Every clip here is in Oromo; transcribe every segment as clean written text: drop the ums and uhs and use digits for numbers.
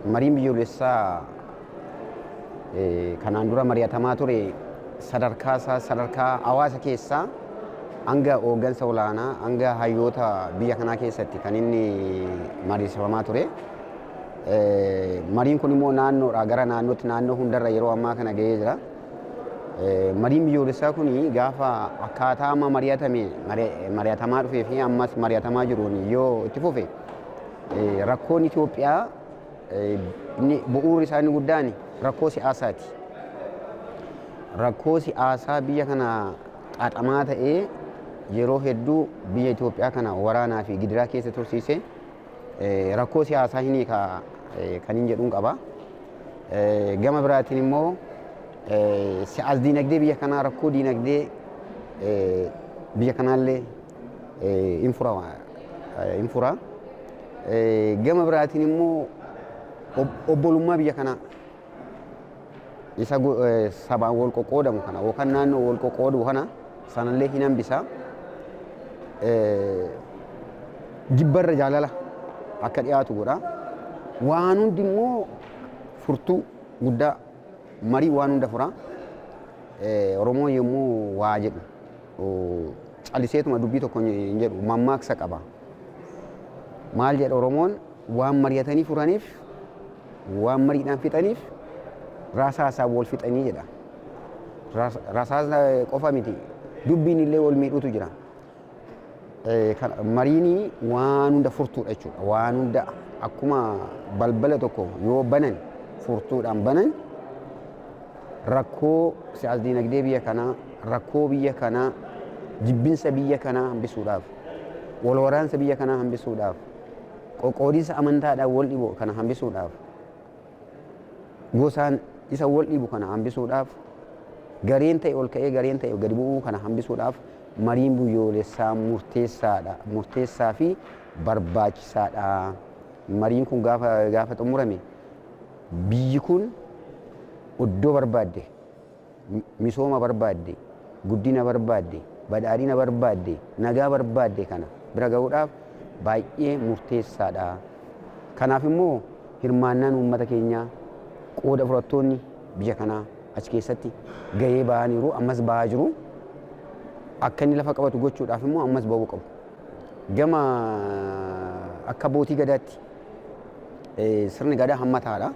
Mariin biyyoolessaa kanaan dura mari'atamaa ture sadarkaa isaa sadarkaa hawaasa keessaa hanga hooggansa olaanaa hanga hayyoota biyya kanaa keessatti kan inni mariisifamaa ture. Mariin kun immoo naannoodhaa gara naannootti naannoo hundarra yeroo ammaa kana ga'ee jira. Mariin biyyoolessaa kun gaafa akkaataa amma mari'atame mari'atamaa dhufee fi ammas mari'atamaa jiruun yoo itti fufe, rakkoon Itoophiyaa inni bu'uurri isaa inni guddaan rakkoo siyaasaati. Rakkoo siyaasaa biyya kana xaxamaa ta'ee yeroo hedduu biyya Itoophiyaa kana waraanaa fi gidiraa keessa tursiise rakkoo siyaasaa hin hiika kan hin jedhuun qaba. Gama biraatiin immoo siyaas diinagdee biyya kanaa, rakkoo diinagdee biyya kanaallee hin fura hin fura. Gama biraatiin immoo obbolummaa biyya kanaa isa sabaan wal qoqqoodamu kana yookaan naannoo wal qoqqoodu kana sanallee hin hambisa. Jibbarra jaalala akka dhiyaatu godha. Waan hundi immoo furtuu guddaa marii waan hunda fura. Oromoon yommuu waa jedhu caliseetuma dubbii tokko hin jedhu, mammaaksa qaba. Maal jedha Oromoon? Waan mari'atanii furaniif, waan mariidhaan fixaniif rasaasaan wal fixanii jedha. Rasaasa qofa miti, dubbiin illee wal miidhuutu jira. Mariin waan hunda furtuudha jechuudha. Waan hunda akkuma balbala tokko yoo banan furtuudhaan banan, rakkoo siyaas diinagdee biyya kanaa, rakkoo biyya kanaa, jibbinsa biyya kanaa hambisuudhaaf, wal waraansa biyya kanaa hambisuudhaaf, qoqqoodinsa amantaadhaan wal dhibu kana hambisuudhaaf, gosaan isa wal dhibu kana hambisuudhaaf, gareen ta'e ol ka'ee gareen ta'e gadi bu'uu kana hambisuudhaaf mariin biyyoolessaa murteessaadha, murteessaa fi barbaachisaadha. Mariin kun gaafa xumurame biyyi kun iddoo barbaadde, misooma barbaadde, guddina barbaadde, badhaadhina barbaadde, nagaa barbaadde kana bira ga'uudhaaf baay'ee murteessaadha. Kanaaf immoo hirmaannaan uummata keenyaa, qooda fudhattoonni biyya kanaa achi keessatti gahee ba'aniiru, ammas ba'aa jiru. Akka inni lafa qabatu gochuudhaaf immoo ammas ba'uu qabu. Gama akka abbootii gadaatti, sirni gadaa hammataadha.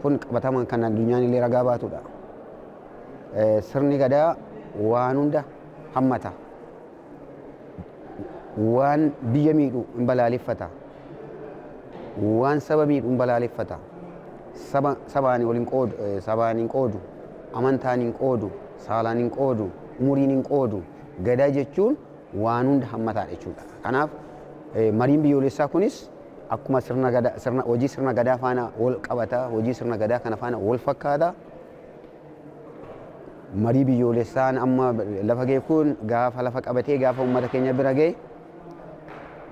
Kun qabatamaan kan addunyaan illee ragaa baatudha. Sirni gadaa waan hunda hammata. Waan biyya miidhu hin balaaleffata. Waan saba miidhu hin balaaleffata. Saba sabaan wal hin qoodu, sabaan hin qoodu, amantaan hin qoodu, saalaan hin qoodu, umuriin hin qoodu. Gadaa jechuun waan hunda hammataadha jechuudha. Kanaaf mariin biyyoolessaa kunis akkuma sirna gadaa, sirna hojii sirna gadaa faana wal qabata, hojii sirna gadaa kana faana wal fakkaata. Marii biyyoolessaan amma lafa ga'e kun gaafa lafa qabatee gaafa uummata keenya bira ga'e,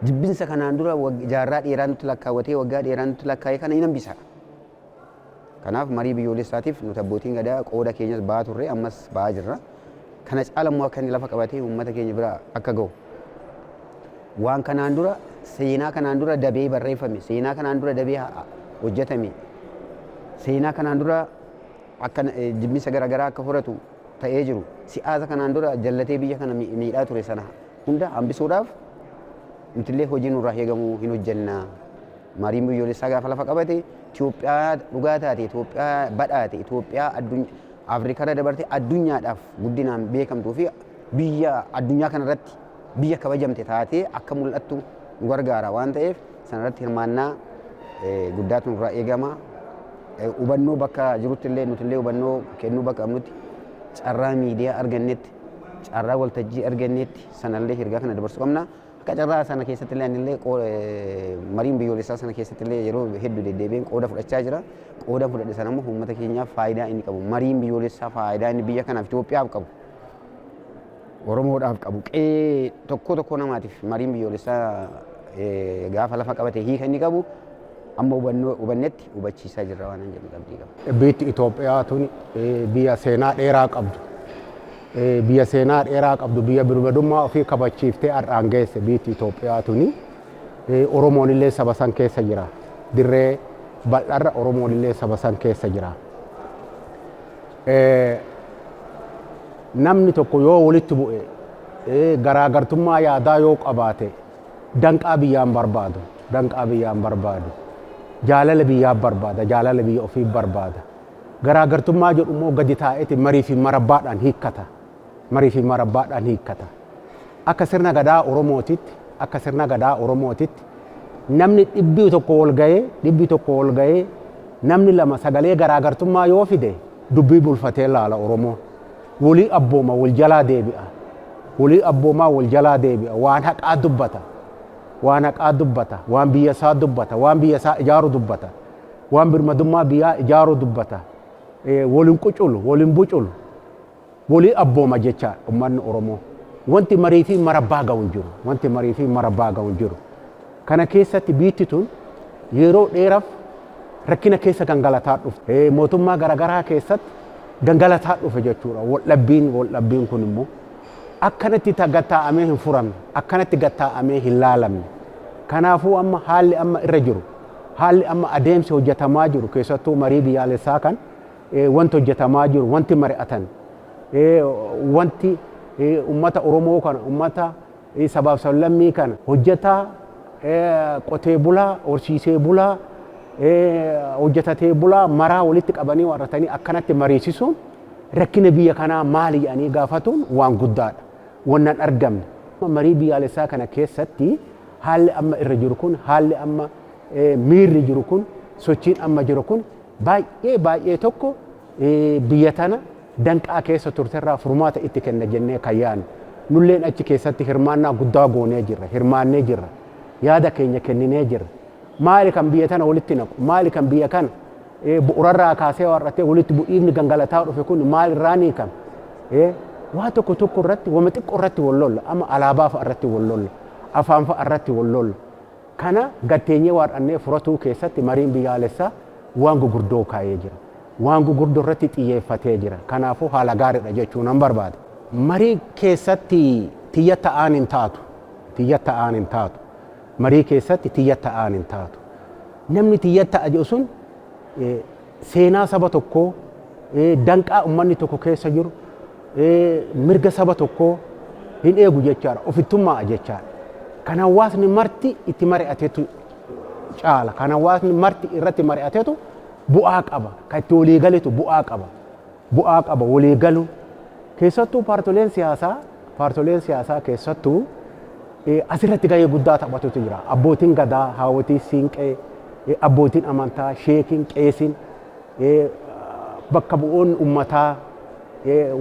jibbinsa kanaan dura jaarraa dheeraa nutti lakkaawwatee, waggaa dheeraa nutti lakkaa'e kana hin hambisa. Kanaaf marii biyyoolessaatiif nuti abbootiin gadaa qooda keenyas ba'aa turre, ammas ba'aa jirra. Kana caala immoo akka inni lafa qabatee uummata keenya bira akka ga'u. Waan kanaan dura, seenaa kanaan dura dabee barreeffame, seenaa kanaan dura dabee hojjetame, seenaa kanaan dura akka jibbinsa garaagaraa akka horatu ta'ee jiru, si'aasa kanaan dura jallatee biyya kana miidhaa ture sana hunda hambisuudhaaf nutillee hojii nurraa eegamu hin hojjenna. Mariin biyyoolessaa gaafa lafa qabate Itoophiyaa dhugaa taate, Itoophiyaa badhaate, Itoophiyaa Afrikaarra dabarte addunyaadhaaf guddinaan beekamtuu fi biyya addunyaa kanarratti biyya kabajamte taatee akka mul'attu nu gargaara waan ta'eef, sanarratti hirmaannaa guddaatu nurraa eegama. Hubannoo bakka jirutti illee nuti illee hubannoo kennuu bakka qabnutti, carraa miidiyaa argannetti, carraa waltajjii argannetti sanallee ergaa kana dabarsuu qabna. Akka carraa sana keessatti illee anillee mariin biyyoolessaa sana keessatti illee yeroo hedduu deddeebi'een qooda fudhachaa jira. Qooda fudhadhe sana immoo uummata keenyaaf faayidaa inni qabu, mariin biyyoolessaa faayidaa inni biyya kanaaf, Itoophiyaaf qabu, Oromoodhaaf qabu, qe'ee tokko tokko namaatiif mariin biyyoolessaa gaafa lafa qabate hiika inni qabu amma hubannoo hubannetti hubachiisaa jirra waan hin jedhu qabdii qaba. Biyyi Itoophiyaa tun biyya seenaa dheeraa qabdu. Biyya seenaa dheeraa qabdu, biyya birmadummaa ofii kabachiiftee har'aan geesse biyyi Itoophiyaa tuni. Oromoon illee saba san keessa jira. Dirree Bal'arra Oromoon illee saba san keessa jira. Namni tokko yoo walitti bu'e, garaagartummaa yaadaa yoo qabaate, danqaa biyyaan barbaadu, danqaa biyyaan barbaadu, jaalala biyyaa barbaada, jaalala biyya ofii barbaada. Garaagartummaa jedhu immoo gadi taa'eeti marii fi marabbaadhaan hiikkata, marii fi marabbaadhaan hiikkata. Akka sirna gadaa Oromootitti, akka sirna gadaa Oromootitti, namni 100 wal ga'ee, 100 wal ga'ee, namni lama sagalee garaagartummaa yoo fide, dubbii bulfatee laala Oromoo. Walii abbooma, wal jalaa deebi'a. Walii abboomaa, wal jalaa deebi'a. Waan haqaa dubbata. Waan haqaa dubbata. Waan biyya isaa dubbata. Waan biyya isaa ijaaru dubbata. Waan birmadummaa biyyaa ijaaru dubbata. Waliin quculu, waliin buculu. Walii abbooma jecha uummanni Oromoo. Wanti marii fi marabbaa ga'u hin jiru. Wanti marii fi marabbaa ga'u hin jiru. Kana keessatti biitti tun yeroo dheeraaf rakkina keessa gangalataa dhufte. Mootummaa garaagaraa keessatti gangalataa dhufe jechuudha. Waldhabbiin kun immoo akkanatti gattaa'amee hin furamne, akkanatti gattaa'amee hin laalamne. Kanaafuu amma haalli amma irra jiru, haalli amma adeemsi hojjetamaa jiru, keessattuu marii biyyaalessaa kan wanti hojjetamaa jiru, wanti mari'atan, wanti ummata Oromoo kana, ummata sabaaf sablammii kana, hojjetaa, qotee bulaa, horsiisee bulaa, hojjetatee bulaa maraa walitti qabanii warratanii akkanatti mariisisuun, rakkina biyya kanaa maali jedhanii gaafatuun waan guddaadha. Wannan argamne. Marii biyyaalessaa kana keessatti haalli amma irra jiru kun, haalli amma miirri jiru kun, sochiin amma jiru kun baay'ee baay'ee tokko biyya tana danqaa keessa turterraa furmaata itti kenna jennee kan yaadnu. Nulleen achi keessatti hirmaannaa guddaa goonee jirra, hirmaannee jirra, yaada keenya kenninee jirra. Maali kan biyya tana walitti naqu? Maali kan biyya kana bu'uurarraa kaasee warratee walitti bu'iifni gangalataa dhufe kun maal irraa ni kam? Waa tokko tokko irratti, wama xiqqoo irratti wal lolla. Amma alaabaa fa'a irratti wal lolla. Afaan fa'a irratti wal lolla. Kana gatteenyee waar'annee furatuu keessatti mariin biyyaalessaa waan gurguddoo kaa'ee jira. Waan gurguddoo irratti xiyyeeffatee jira. Kanaafuu haala gaariidha jechuu nan barbaada. Marii keessatti tiyya ta'aan hin taatu. Tiyya ta'aan hin taatu. Marii keessatti tiyya ta'aan hin taatu. Namni tiyya ta'a jedhu sun seenaa saba tokkoo, danqaa uummanni tokko keessa jiru, mirga saba tokkoo hin eegu jechaadha. Ofittummaa jechaadha. Kan hawaasni marti itti mari'atetu caala. Kan hawaasni marti irratti mari'atetu bu'aa qaba. Kan itti walii galetu bu'aa qaba. Bu'aa qaba walii galu. Keessattuu paartoleen siyaasaa keessattuu asirratti gahee guddaa taphatutu jira. Abbootiin gadaa, haawwotii siinqee, abbootiin amantaa, sheekiin, qeesiin, bakka bu'oonni uummataa,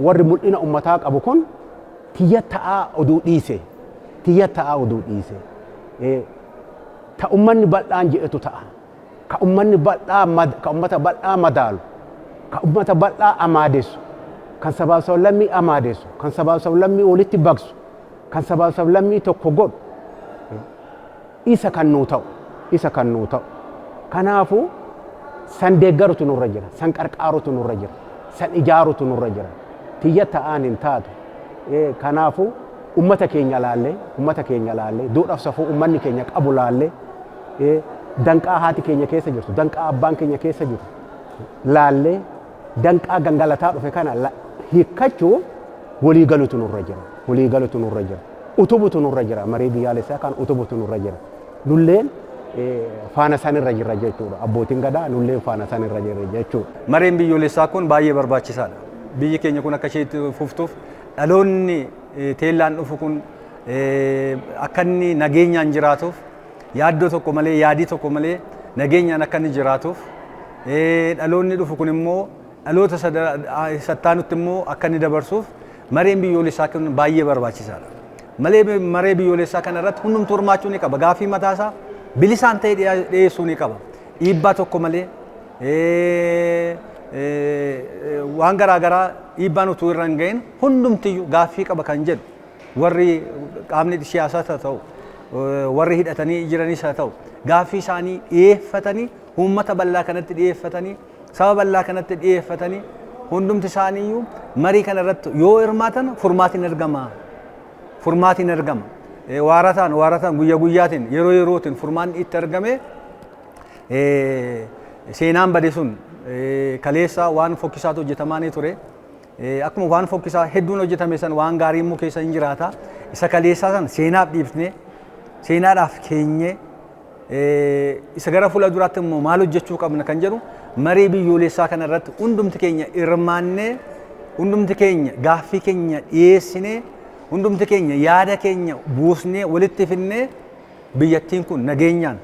warri mul'ina uummataa qabu kun tiyya ta'aa oduu dhiise. Tiyya ta'aa oduu dhiise. Ta uummanni bal'aan jedhetu ta'a. Ka uummanni bal'aa, ka uummata bal'aa madaalu, ka uummata bal'aa amaadessu, kan sabaaf sablammii amaadessu, kan sabaaf sablammii walitti baqsu, kan sabaaf sablammii tokko godhu isa kan nuu ta'u, isa kan nuu ta'u. Kanaafuu san deeggarutu nurra jira, san qarqaarutu nurra jira, san ijaarutu nurra jira. Tiyya ta'aan hin taatu. Kanaafuu ummata keenya laallee, ummata keenya laallee, duudhaaf safuu ummanni keenya qabu laallee, danqaa haati keenya keessa jirtu, danqaa abbaan keenya keessa jiru laallee, danqaa gangalataa dhufe kana hiikkachuu walii galutu nurra jira. Walii galutu nurra jira. Utubutu nurra jira. Marii biyyaalessaa kan utubutu nurra jira. Nulleen faana sanirra jirra jechuudha. Abbootiin gadaa nulleen faana sanirra jirra jechuudha. Mareen biyyoolessaa kun baay'ee barbaachisaadha. Biyyi keenya kun akka ishee itti fuftuuf, dhaloonni teellaan dhufu kun akka inni nageenyaan jiraatuuf, yaaddoo tokko malee, yaadii tokko malee nageenyaan akka inni jiraatuuf, dhaloonni dhufu kun immoo dhaloota sattaanutti immoo akka inni dabarsuuf mareen biyyoolessaa kun baay'ee barbaachisaadha. Malee maree biyyoolessaa kana irratti hundumtuu hirmaachuu ni qaba. Gaaffii mataasaa bilisaan ta'e dhiyeessuu ni qaba. Dhiibbaa tokko malee, waan garaa garaa dhiibbaan utuu irra hin gahin, hundumtiyyuu gaaffii qaba kan jedhu, warri qaamni siyaasaas haa ta'u, warri hidhatanii jiranis haa ta'u, gaaffii isaanii dhiyeeffatanii, uummata bal'aa kanatti dhiyeeffatanii, saba bal'aa kanatti dhiyeeffatanii, hundumti isaaniiyyuu marii kana irratti yoo hirmaatan furmaatiin argama. Furmaatiin argama. Waarataan waarataan, guyya guyyaatiin, yeroo yerootiin furmaanni itti argame. Seenaan bade sun kaleessa waan fokkisaatu hojjetamaa ni ture. Akkuma waan fokkisaa hedduun hojjetame san waan gaarii immoo keessa hin jiraata. Isa kaleessaa san seenaaf dhiifnee, seenaadhaaf keenyee, isa gara fuula duraatti immoo maal hojjechuu qabna kan jedhu maree biyyoolessaa kana irratti hundumti keenya hirmaannee, hundumti keenya gaaffii keenya dhiyeessinee, hundumti keenya yaada keenya buusnee walitti finnee, biyyattiin kun nageenyaan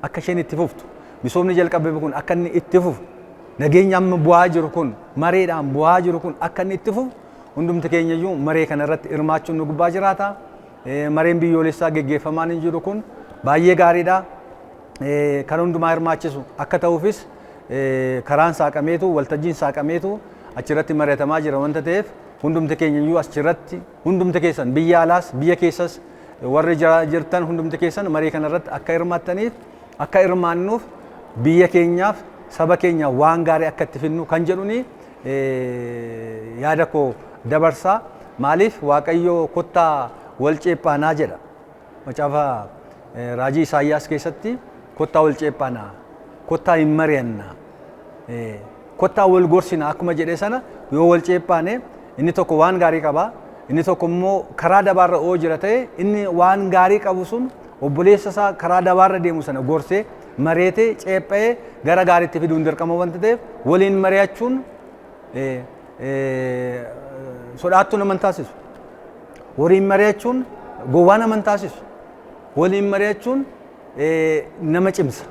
akka isheen itti fuftu, misoomni jalqabame kun akka inni itti fufu, nageenya amma bu'aa jiru kun, mareedhaan bu'aa jiru kun akka inni itti fufu, hundumti keenya iyyuu maree kana irratti hirmaachuun nu gubbaa jiraata. Mareen biyyoolessaa geggeeffamaa hin jiru kun baay'ee gaariidha. Kan hundumaa hirmaachisu akka ta'uufis karaan saaqameetu, waltajjiin saaqameetu achirratti mari'atamaa jira wanta ta'eef, hundumti keenya iyyuu achirratti, hundumti keessan biyya alaas biyya keessas warri jirtan hundumti keessan marii kanarratti akka hirmaattaniif, akka hirmaannuuf, biyya keenyaaf saba keenya waan gaarii akka itti finnu kan jedhuni yaada koo dabarsaa. Maaliif? Waaqayyo "Kottaa wal ceephaanaa" jedha. Macaafa raajii Isaayyaas keessatti "Kottaa wal ceephaanaa, kottaa hin mari'annaa, kottaa wal gorsinaa" akkuma jedhe sana, yoo wal ceephaane inni tokko waan gaarii qaba, inni tokko immoo karaa dabaarra oo jira ta'e, inni waan gaarii qabu sun obboleessa isaa karaa dabaarra deemu sana gorsee, mareetee, ceepha'ee gara gaariitti fiduun dirqama wanta ta'eef, waliin mari'achuun sodaattuu nama hin taasisu. Waliin mari'achuun gowwaa nama hin taasisu. Waliin mari'achuun nama cimsa.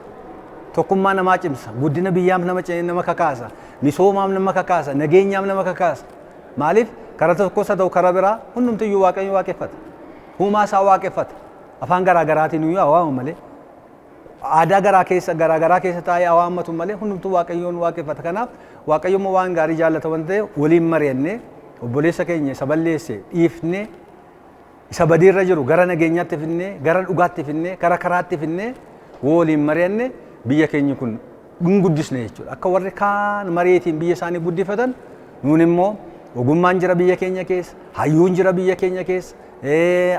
Tokkummaa namaa cimsa. Guddina biyyaaf nama kakaasa. Misoomaaf nama kakaasa. Nageenyaaf nama kakaasa. Maaliif? Karaa tokkos haa ta'u karaa biraa hundumtiyyuu Waaqayyo waaqeffata. Uumaa isaa waaqeffata. Afaan garaa garaatiin iyyuu haa malee. Aadaa garaa garaa keessa taa'ee haa waammatu malee, hundumtuu Waaqayyoon waaqeffata. Kanaaf Waaqayyo immoo waan gaarii jaallata waan ta'eef, waliin mari'annee, obboleessa keenya isa balleesse dhiifnee, isa badiirra jiru gara nageenyaatti finnee, gara dhugaatti finnee, gara karaatti finnee, waliin mari'anne biyya keenya kun hin guddisne jechuudha. Akka warri kaan mariitiin biyya isaanii guddifatan, nuun immoo ogummaan jira biyya keenya keessa, hayyuun jira biyya keenya keessa,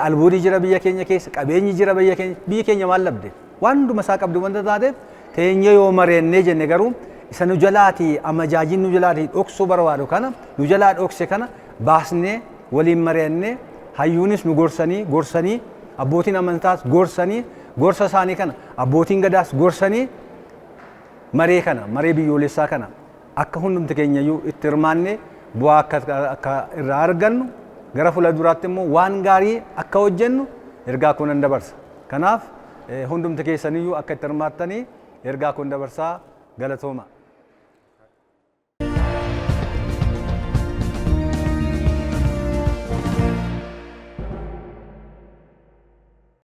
albuudii jira biyya keenya keessa, qabeenyi jira biyya keenya. Biyyi keenya maal labde? Waan hunduma isaa qabdi wanta taateef, teenyee yoo mari'annee jenne garuu isa nu jalaatii amajaajiin nu jalaatii dhoksuu barbaadu kana, nu jalaa dhokse kana baasnee, waliin mari'annee, hayyuunis nu gorsanii gorsanii, abbootiin amantaas gorsanii, gorsa isaanii kana abbootiin gadaas gorsanii, maree kana, maree biyyoolessaa kana akka hundumti keenyayyuu itti hirmaanne, bu'aa akka irraa argannu, gara fuula duraatti immoo waan gaarii akka hojjennu ergaa koo nan dabarsa. Kanaaf hundumti keessaniyyuu akka itti hirmaattanii ergaa koon dabarsaa. Galatooma.